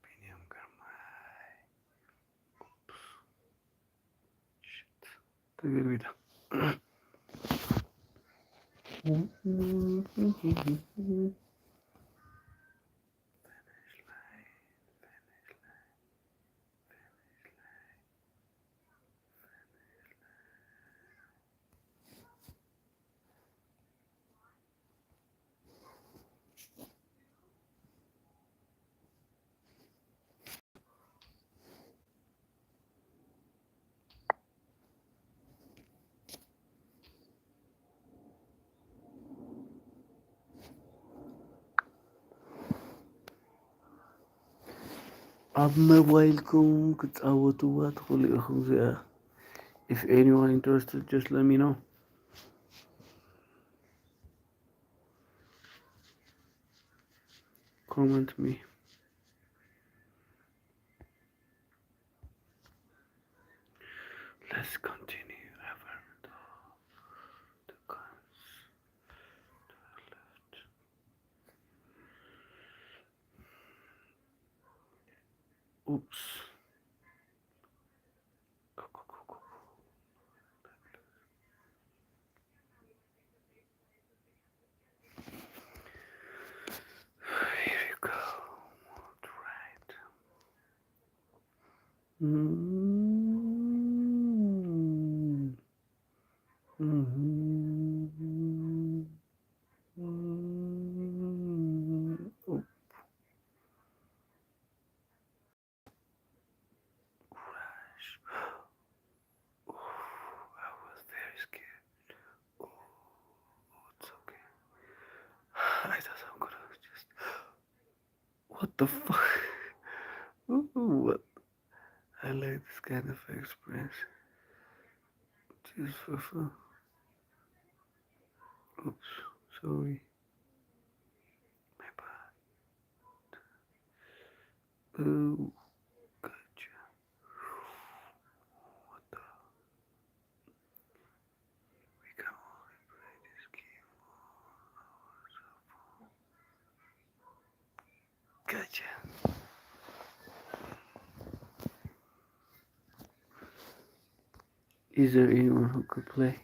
ቢንያም ግርማይ። ኡፕስ። ሽት። ተገልቢጣ። ኣብ ሞባይልኩም ክትጻወትዋ ትኽእሉ ኢኹም እዚኣ። If anyone interested, just let me know. Comment me. Let's continue. Ever the cons to the left. Oops. Go, go, go, go, go. Here you go. Right. Mm. Mm-hmm. Mm-hmm. Oh. Crash. Ooh, I was very scared. Oh, it's okay. I thought I'm gonna just. What the fuck? Ooh, what? I like this kind of experience. Just for fun. Oops, sorry. My bad. Oh, gotcha. What the? We can only play this game on our cell phone. Gotcha. Is there anyone who could play?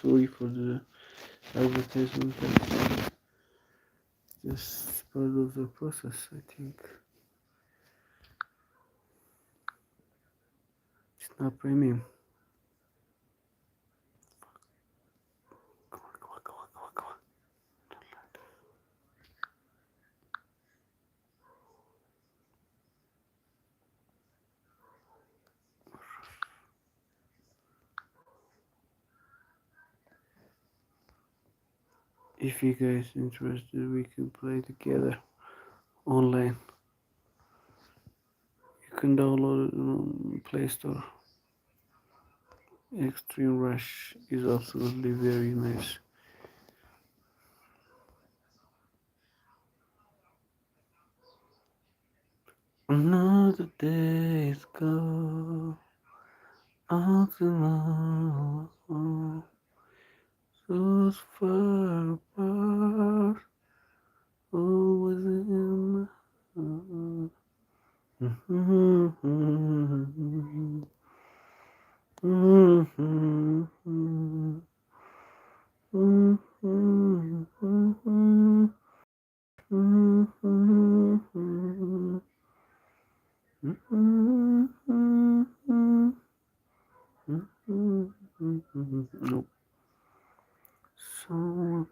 Sorry for the advertisement. Just part of the process, I think. It's not premium. Come on, come on, come on, come on, come on. If you guys interested, we can play together online. You can download it on Play Store. Extreme Rush is absolutely very nice. Another day is gone. All tomorrow. So far apart. Always in my heart. Nope. So,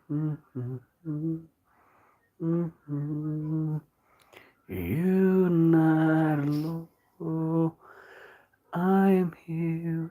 you're not alone. I'm here.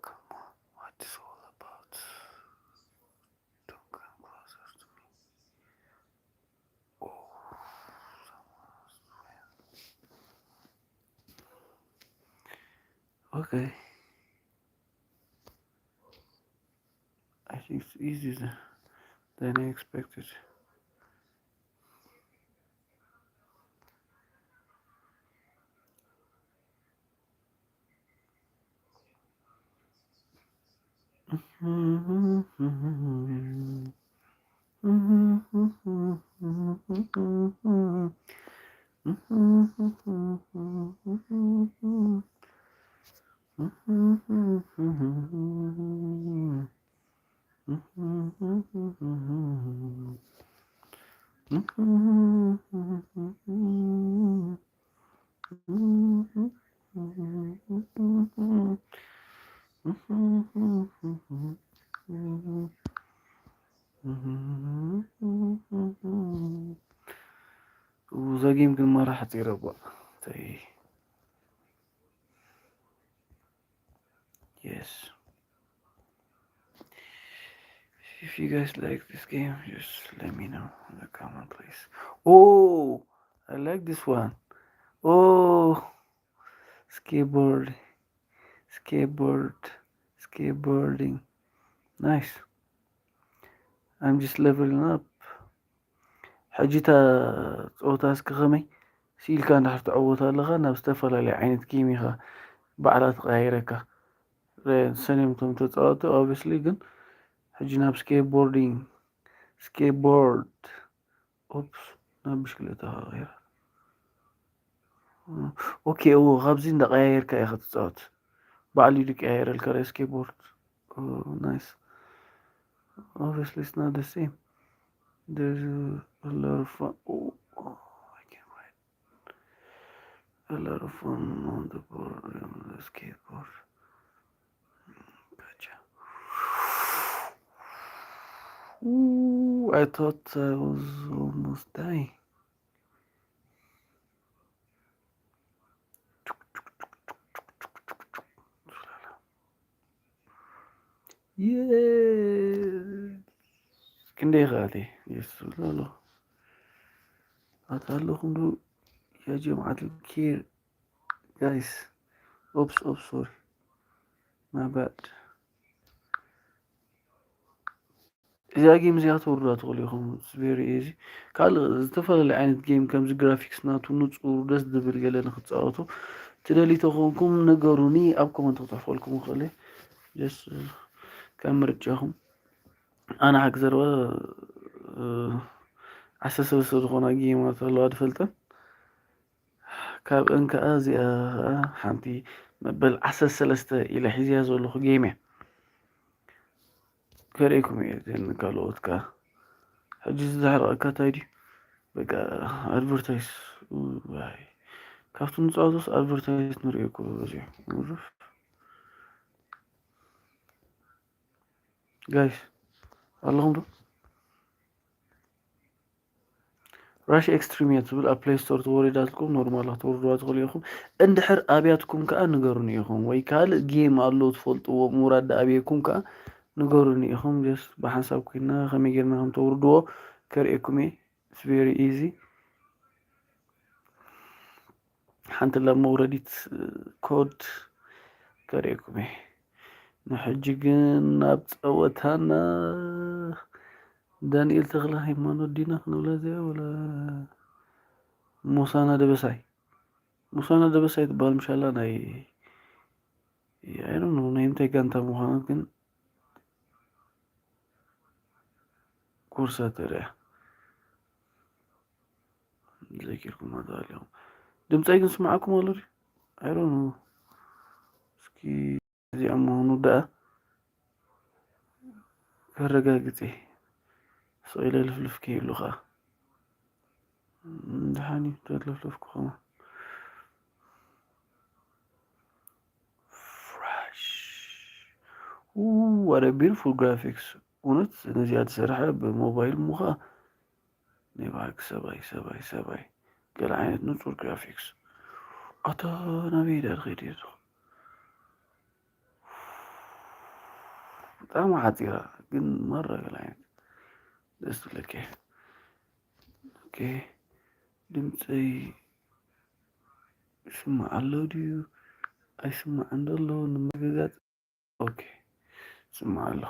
Come on, what is all about? Don't come closer to me. Oh, someone else. Okay. I think it's easy to, than I expected. እዛ ጌም ግን ማራ ሓፂረ እባ። ተይ። Yes. If you guys like this game, just let me know in the comment, please. Oh, I like this one. Oh, skateboard, skateboard, skateboarding. Nice. I'm just leveling up. ሕጂ እታ ፀወታ እስኪ ከመይ ስኢልካ እንድሕር ትዕወት ኣለኻ፣ ናብ ዝተፈላለየ ዓይነት ጌም ኢኻ ባዕላ ትቐያይረካ። ሰኔም ቶም ተፃወቲ ኦብስሊ፣ ግን ሕጂ ናብ skateboarding፣ skateboard፣ ኦፕስ፣ ናብ ብሽክሌታ ከቐይራ። ኦኬ፣ እዎ፣ ካብዚ እንዳቐያየርካ ኢኻ ትፃወት። ባዕሉ እዩ ዝቀያየረልካ፣ skateboard። Oh, nice. Obviously, it's not the same. There's a, a lot of fun. Oh, oh, I can't wait. A lot of fun on the board, on the skateboard. Gotcha. Ooh, I thought I was almost dying. ክንደይ ኸኣለ የሱስ ኣሎ ኣታ ኣለኹም ዶ ያ ጀምዓት ኬር ጋይስ ኦፕስ ኦፕስ ሶሪ ማይ ባድ እዚኣ ጌም እዚኣ ተወርዳ ትኽእሉ ኢኹም። It's very easy። ካልእ ዝተፈላለዩ ዓይነት ጌም ከምዚ ግራፊክስ ናቱ ንጹር ደስ ዝብል ገለ ንክትጻወቱ ትደልዩ ተኾንኩም ንገሩኒ፣ ኣብ ኮመንት ክጽሕፈልኩም ይኽእል እየ። ጀስት ከም ምርጫኹም። ኣነ ሓቂ ዘረባ ዓሰርተ ሰለስተ ዝኾና ጌማት ኣለዋ ድፈልጠን። ካብአን ከዓ እዚኣ ከዓ ሓንቲ መበል ዓሰርተ ሰለስተ ኢለ ሒዝያ ዘለኹ ጌም እያ። ከርእየኩም እየ እተን ካልኦት ከዓ። ሕጂ እዚ ዘሕርቐካ እንታይ ድዩ? በቃ ኣድቨርታይስ። ዋይ። ካብቲ ንፃወቶስ ኣድቨርታይስ ንርእዮ እኮ በዚሑ። ኡፍ። ጋይስ፣ ኣለኹም ዶ? ራሽ ኤክስትሪም እያ ትብል ኣብ ፕሌይ ስቶር ተወሪዳትልኩም፣ ኖርማል ክትወርድዋ ትኽእሉ ኢኹም። እንድሕር ኣብያትኩም ከዓ ንገሩኒ ኢኹም፣ ወይ ካልእ ጌም ኣሎ ትፈልጥዎ ምውራድ ኣበየኩም ከዓ ንገሩኒ ኢኹም። ጀስት ብሓንሳብ ኮይና ከመይ ጌርና ከም ተውርድዎ ከርእየኩም እየ። It's very easy። ሓንቲ ላብ መውረዲት ኮድ ከርእየኩም እየ። ንሕጂ ግን ናብ ጸወታና። ዳንኤል ተኽለ ሃይማኖት ዲና ክንብላ እዚኣ ወላ ሞሳና ደበሳይ? ሞሳና ደበሳይ ትበሃል ምሻላ ናይ፣ I don't know ናይ እንታይ ጋንታ ምዃና ግን ኩርሳ ተሪኣ። ዘኪርኩማ ትኽእል ኢኹም። ድምፀይ ግን ስምዓኩም ኣሎ ድዩ? I don't know። እስኪ እዚኦም ምዃኑ ደኣ ከረጋግፅ እየ። ስቕ ኢለ ልፍልፍ ከይብሉ ኸዓ። እም፣ ደሓን እዩ፣ ተለፍለፍኩ ኸዓ። ፍራሽ። ኡ፣ what a beautiful graphics። እውነት ነዚኣ ዝሰርሐ ብሞባይል እሞ ኸዓ ናይ ብሓቂ ሰብኣይ፣ ሰብኣይ፣ ሰብኣይ። ገለ ዓይነት ንጹር ግራፊክስ። ኣታ ናበይ ደኣ ክኸይድ እየ ዘለኹ? ብጣዕሚ ሓጺራ፣ ግን ማራ ገለ ዓይነት ደስ ትብለካ እያ። ኦኬ፣ ድምጸይ ይስማዕ ኣሎ ድዩ? ኣይስማዕን ዶ ኣሎ? ንምርግጋጽ ኦኬ፣ ይስማዕ ኣሎ።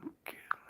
ኦኬ፣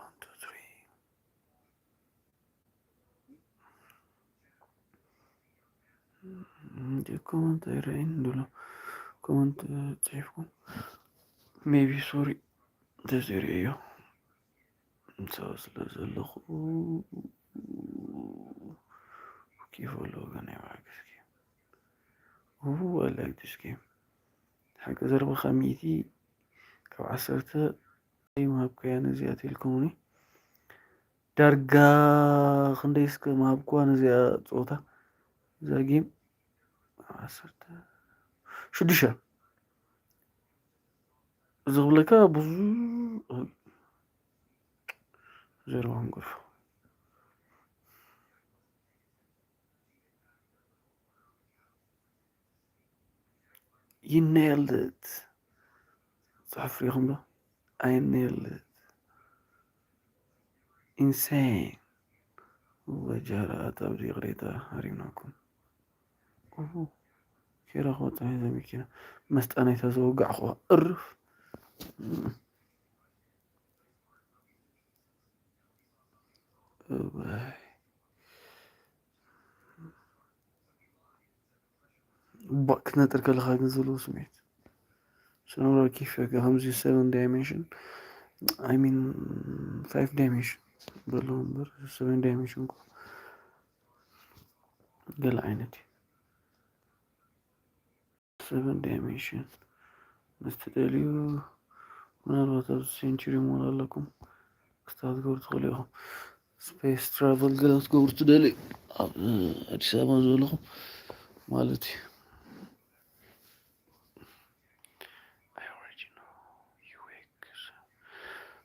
One, two, three. እንዲ ኮመንት ኣይረኣይን ድሎ ኮመንት ጽሒፍኩም maybe sorry እንተዘይርእዮ ምሳው ስለ ዘለኹ ኪፎሎ ገና ይባግስኪ I like this game ሓቂ ዘረባኻ ሚእቲ ካብ ዓሰርተ ዘይምሃብካያ ነዚኣ ተልኩምኒ ዳርጋ ክንደይ እስከ ምሃብኩዋ ነዚኣ ፀወታ እዛ ጌም ዓሰርተ ሽዱሽተ ዝብለካ ብዙ ዘረባ ክንገርፎ You nailed it. ጽሑፍ ሪኹም ዶ? I nailed it. Insane. ወጃራት ኣብዚ ይቕሬታ ሃሪምናኩም። ኬራ ክወጣ እዛ መኪና መስጣ ናይታ ዘወጋዕኹዋ እርፍ ክትነጥር ከለኻ ግን ዘለዎ ስሜት ስኖራ ኪፍ ከምዚ seven dimension I mean five dimension በሎ እምበር seven dimension እኮ ገለ ዓይነት እዩ seven dimension ምስ ትደልዩ ምናልባት ኣብዚ century mall ኣለኩም ክስታት ትገብሩ ትኽእሉ ኢኹም space travel ገለ ክትገብሩ ትደልዩ ኣብ ኣዲስ ኣበባ ዘለኹም ማለት እዩ I already know you wake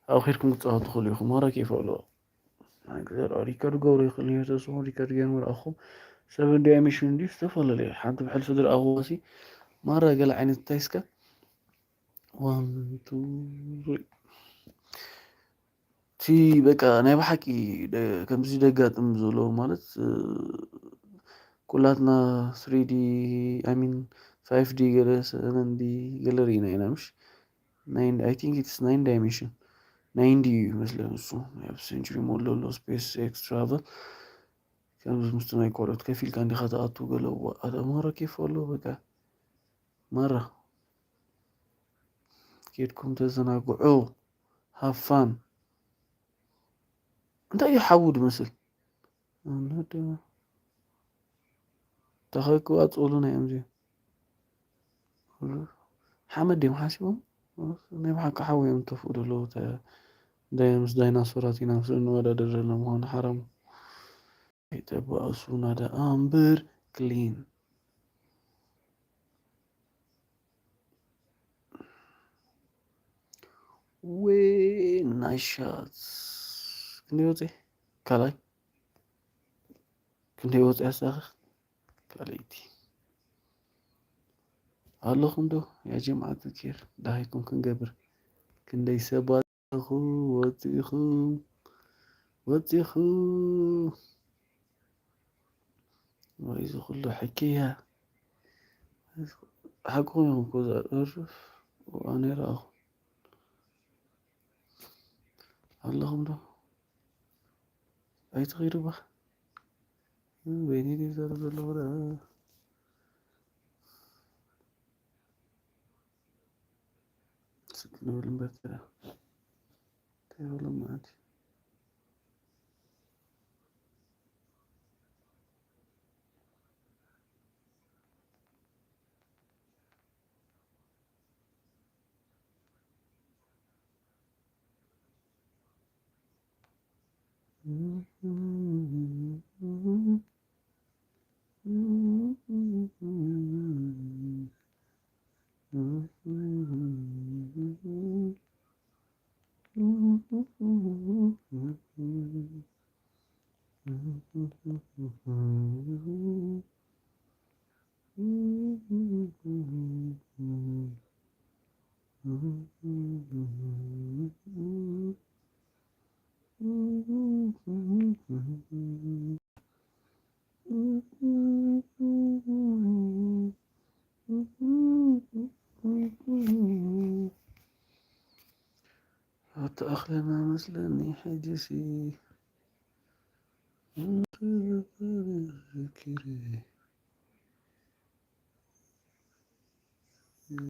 ኣብኡ ኬድኩም ክትጻወቱ ትኽእሉ ኢኹም። ማራ ኬፍ ኣለዎ። ሪከርድ ገብሮ ይኽእል ነይሩ፣ ተስኹም ሪከርድ ገይሩ ረኣኹም። ሰቨን ዳይሜንሽን እንዲ ዝተፈላለዩ ሓንቲ ብሕልፊ ዝረኣኹዋ ሲ ማራ ገለ ዓይነት እንታይ እስከ ዋን ቱ ቲ በቃ ናይ ብሓቂ ደ- ከምዚ ደጋጥም ዘሎ ማለት እ፣ ኩላትና ስሪ ዲ I mean ፋይቭ ዲ ገለ ሰቨን ዲ ገለ ርኢና ኢና ምሽ ናይ I think it's nine dimension ናይን ዲ እዩ ይመስለኒ እሱ ናይ ኣብ ሴንቹሪ ሞል ዘሎ ስፔስ ኤክስ ትራቨል ከምዚ ምስቲ ናይ ቆልዑት ከፊልካ እንዲኻ ትኣቱ ገለ እዋ ኣደ ማራ ኬፍ ኣሎ በቃ ማራ ኬድኩም ተዘናግዑ ሃፋን እንታይ እዩ ሓዉ ድመስል ተኸክዋ ጾሉ ናይ እዮም እዚኦም ሓመድ ድዮም ሓሲቦም ናይ ብሓቂ ሓዊ እዮም ተፍኡ ዘለዉ ምስ ዳይናሶራት ኢና ምስ እንወዳደር ዘሎ ምዃኑ ሓራሙ ኣይተባእሱና ደኣ እምበር ክሊን ወይ ናይሻት ክንደይ ወፂ ካልኣይ ክንደይ ወፂ ኣሳኺ ካልኣይቲ ኣለኹም ዶ ያ ጀምዓት ኬር ደሃይኩም ክንገብር ክንደይ ሰባት ኣለኹ ወፂኹ ወፂኹ ወይ እዚ ኩሉ ሕክያ ሓቅኹም እዮም እኮ እዛ እርፍ ኣነ ረኣኹ ኣለኹም ዶ ኣይትኸይዱ ባ በይነይ ድዩ ዘረብ ዘለኹ ደኣ ስቅ ንብል እምበር ተራ እንታይ በሎም ማለት እዩ ኣተኣኽለና መስለኒ ሕጂሲ